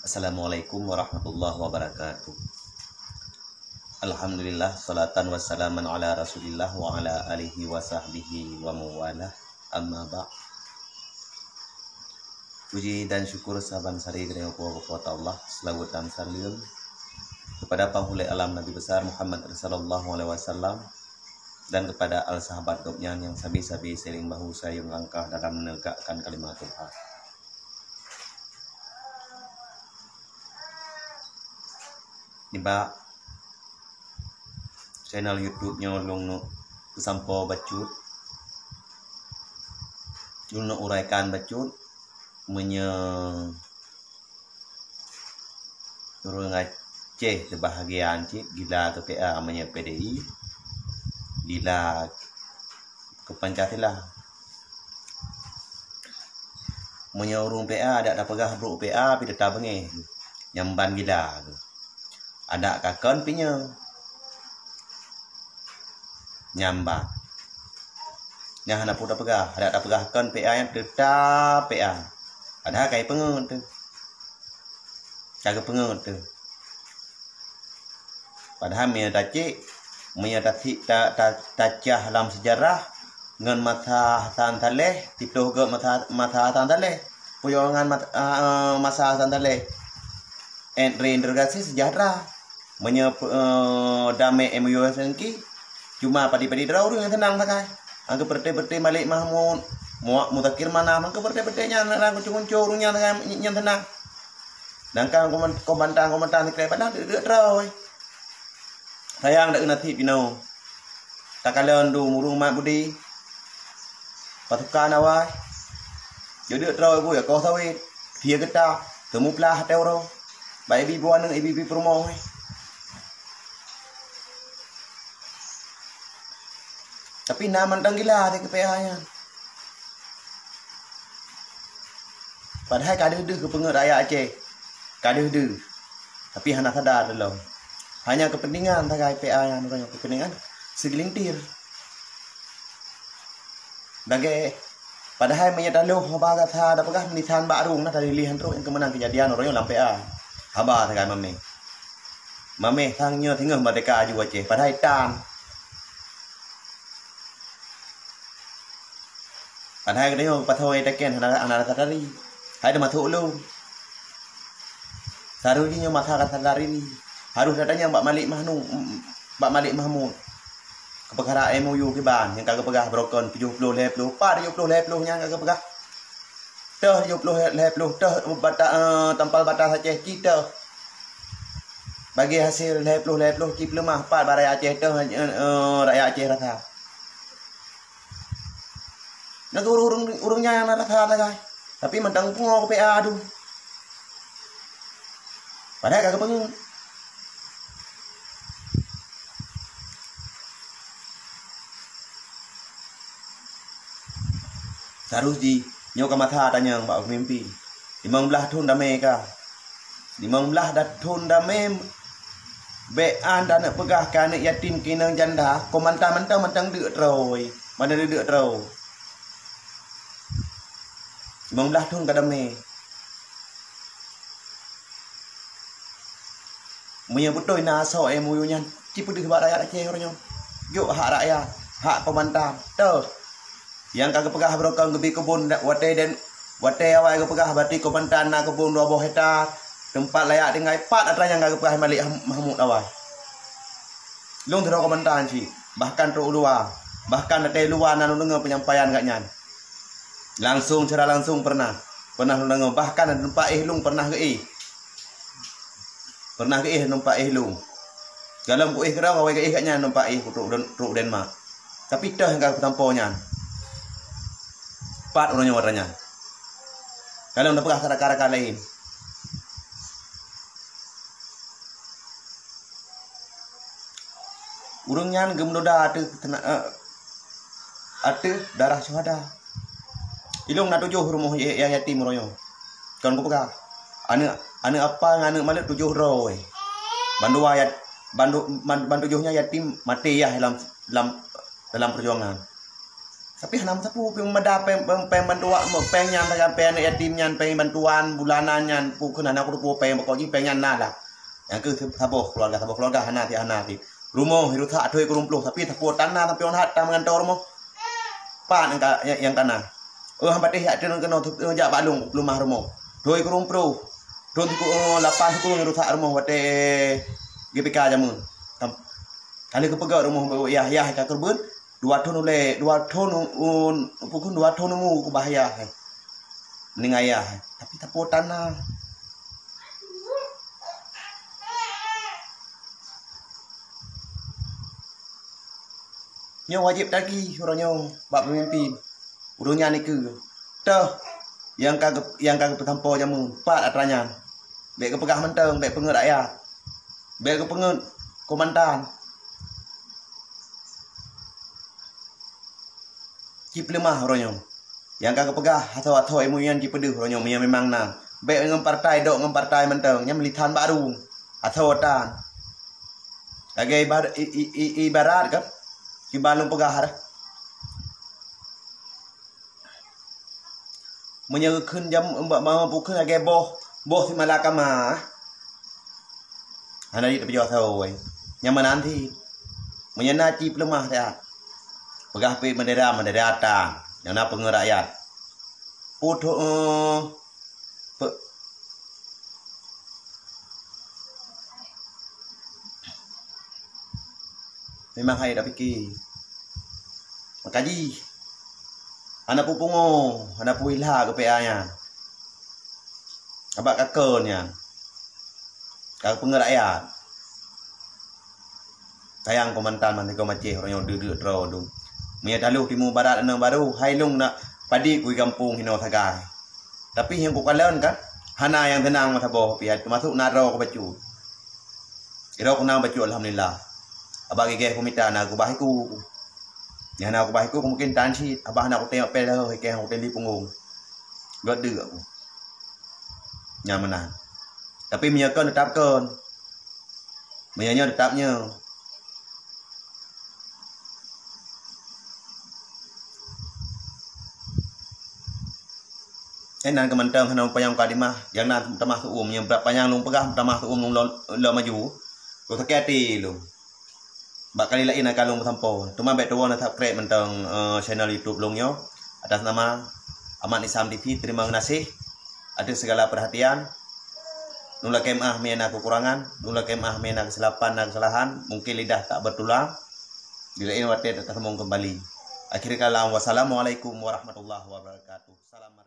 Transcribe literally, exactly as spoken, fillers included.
Assalamualaikum warahmatullahi wabarakatuh. Alhamdulillah, salatan wassalaman ala Rasulillah wa ala alihi wa sahbihi wa mawala. Amma ba'd. Puji dan syukur saban sari keu Allah, selawat dan salam kepada Panghulée Alam Nabi Besar Muhammad sallallahu alaihi wasallam dan kepada al sahabat gobnyan nyang sabe-sabe seuling bahu sayong langkah dalam menegakkan kalimat Tuhan. Nibak channel YouTube nyoe lôn neuk peusampoe bacut, lôn neuk uraikan bacut, meunyoe ureuëng Aceh teubahagian cit gila keu P A meunyoe P D I, gila keu Pancasila. Meunyoe ureuëng P A adak tapeugah brok P A pih teutab beungéh, nyan ban gila keu. Adak kakon pih nyoe. Nyan ban. Nyan hana peue tapeugah, adak tapeugah kon P A nyan teutab P A. Padahai ka ipeungeut teuh. Ka geupeungeut teuh. Padahai meunyoe tacék, meunyoe tasi-, ta-, ta-, tacah lam seujarah ngon masa Hasan Saleh, siploh göt masa, masa Hasan Saleh. Peue ngon mat-, a, a, masa Hasan Saleh. Ét reintegrasi sejahtera. Meunyoe, eh, damé M O U Helsinki, cuma padé-padé droe ureuëng nyang seunang sagai. Angka peureute-peureute Malik Mahmud, Mu-, Muzakir Manaf, angka peureute-peureute nyan, nyan kucung-kucung ureuëng nyan sagai, nyan seunang. Sedangkan koman-, komandan-komandan sikrek padang deuk-deuk droe. Sayang dak nasib jinoe. Takalon dum ureuëng mat budi. Pasukan awai. Jeuet droe bui akoh sawét. Keu geutah, teumuplah até uroe. Bak ibi-ibi aneuëk, ibi-ibi peurumoh. Tapi na mantong gila di K P A nyan. Padahai ka deuh-deuh geupeungeut rakyat Aceh. Ka deuh-deuh. Tapi hana sadar lom. Hanya kepentingan sagai P A nyan, kepentingan segelintir. Lagée, padahai meunyoe taloh haba gata tapeugah meunisan bak rueng na tadilih trok nyang keumeunang keujadian uroe nyoe lam P A. Haba sagai mameh. Mameh sang nyoe singoh merdeka aju Aceh, padahai tan. Padahai geutanyoe pasoe teken hana, hana rasa tari. Hai teumasok ulôn. Seharusnya nyoe masa ka sadar ini. Harus datang nyang bak Malik Mahnu-, bak Malik Mahmud. Keu peukara M O U kiban nyang ka geupeugah broken tujoh ploh lhée ploh. Pat tujoh ploh lhée ploh nyang ka geupeugah. Teuh tujoh ploh lhée ploh, teuh bata-, eh, tampal batas Aceh cit teuh. Bagi hasil lhée ploh lhée ploh cit peuleumah, pat bak rakyat Aceh teuh, eh, eh, rakyat Aceh rasa. Na ureuëng, ureuëng nyan na rasa sagai. Tapi mantong pungo keu P A tu. Padahai ka geupeungeut. Seharus jih nyoe ka masa tanyong bak pemimpin. Limong blaih thon damé ka. Limong blaih da-, thon damé bék an taneuk peugah keu aneuëk yatim keu inong janda, komandan mantong-mantong deuk droe, mantong deuk droe. Limong blaih thon ka damé. Meunyoe beutôi na asoe M O U nyan, ci peudeuh bak rakyat Aceh uroe nyoe. Jok hak rakyat, hak komandan. Teuh. Nyang ka geupeugah broken geubi keubon watée den, watée awai geupeugah bati komandan na keubon dua boh hekta, teumpat layak tinggai, pat atra nyang ka geupeugah Malik Mahmud awai. Lôn sidroe komandan cit, bahkan trok u luwa, bahkan watée luwa na lôn deungoe penyampaian gobnyan. Langsung, secara langsung pernah. Pernah lôn deungoe, bahkan numpak éh lôn pernah geuéh. Pernah geuéh numpak éh lôn. Galom geuéh keudroe, awai geuéh gobnyan numpak éh trok Den-, trok Denmark. Tapi teuh nyang ka peusampoe nyan. Pat uroe nyoe atra nyan. Galom tapeugah keu rakan-rakan laén. Ureuëng nyan geumeudoda ateueh teuna-, eh, ateueh darah syuhada. Ilong na tujoh rumoh ya-, ya-, yatim uroe nyoe. Kon kupeugah, aneuëk, aneuëk apa ngon aneuëk maleuet tujoh droe. Bandua yat-, bandu-, ban-, ban tujoh nyan yatim maté yah lam, lam, dalam perjuangan. Tapi hana meusapeue, pih meumada péng, péng, péng bantuan, péng nyan sagai, péng aneuk yatim nyan, péng bantuan bulanan nyan, peue keunan aku teupeue péng, pokok jih péng nyan na lah. Nyang keuh saboh keuluarga, saboh keuluarga hana cit, hana cit. Rumoh rusak thoi kureueng ploh, tapi sapeue tan na, tapi ôn hat tan meugantoe rumoh. Pat nyang ka, nyang, nyang ka na. Oh, han patéh jak treun keunoe, jak bak lôn, peuleumah rumoh. Thoi kureueng ploh. Thon siku, oh, lapan sikureueng rusak rumoh watée G P K jameun. Tam-, ka lheueh geupeugah rumoh yah, yah ka keureubeuen. Dua thon ulée, dua thon u-, u-, pukon dua thon umu keubah yah, eh. Meuninggai yah, eh. Tapi sapeue tan na. Nyoe wajéb tagih uroe nyoe bak peumimpin. Ureuëng nyan nikeue. Toh, nyang ka geu-, nyang ka geupeusampoe jameun, pat atra nyan. Bék geupeugah mantong, bék peungeut rakyat. Bék geupeungeut komandan. Cit peuleumah uroe nyoe. Nyang ka geupeugah, asoe-asoe ilmu nyan jipeudeuh uroe nyoe, meunyoe memang na. Bék ngon partai, dok ngon partai mantong, nyan meulitan baru. Asoe tan. Lagée ibar-, i-, i-, i-, ibarat kan, kiban lôn peugah dah. Meunyoe geukheun jam, bak mama bukheun lagée boh, boh si malakama. Hana jiteupeujok sawoe. Nyan meunan cit. Meunyoe na cit peuleumah that. Peugah pih meudera, meudera tan. Nyang na peungeut rakyat. Putôh, eh, pe-, Memang hai dak pike. Maka jih, hana peue pungo, hana peue ilha keu P A nyan. Abak kakon nyan. Ka peungeut rakyat. Sayang komandan man sigoe Aceh uroe nyoe deudeuk droe dum. Meunyoe taloh timu barat aneuëk barô, hai lôn na padit kui gampông hinoe sagai. Tapi nyang kukalon kan, hana nyang teunang meusaboh pih, teumasok na droe kubacut. Droe kunang bacut alhamdulillah. Abah gigeh kumita na kubah iku. Nyang na kubah iku mungkin tan cit, abah na kutem pèe dah, ikeh kutem di punggong. Gèt deuk aku. Nyang meunan. Tapi meunyoe kon tetap kon. Meunyoe nyoe tetap nyoe. Eh, nan keumantong hana panyang mukadimah, nyang na meutamah seu'uem, nyang brat panyang lôn peugah meutamah seu'uem lôn lo, lo maju. Lôn sakét até lôn. Bak kali laén akan lôn peusampoe. Teuma bèk tuwoe na subscribe mantong, eh, channel YouTube lôn nyoe atas nama Amat Isam T V. Terima kasih atas segala perhatian. Lôn lakèe meu'ah meunyoe na keukurangan, lôn lakèe meu'ah meunyoe na keusilapan, na keusalahan, mungkin lidah tak bertulang. Di laén watèe tateumong kembali. Akhir kalam, wassalamualaikum warahmatullahi wabarakatuh. Salam.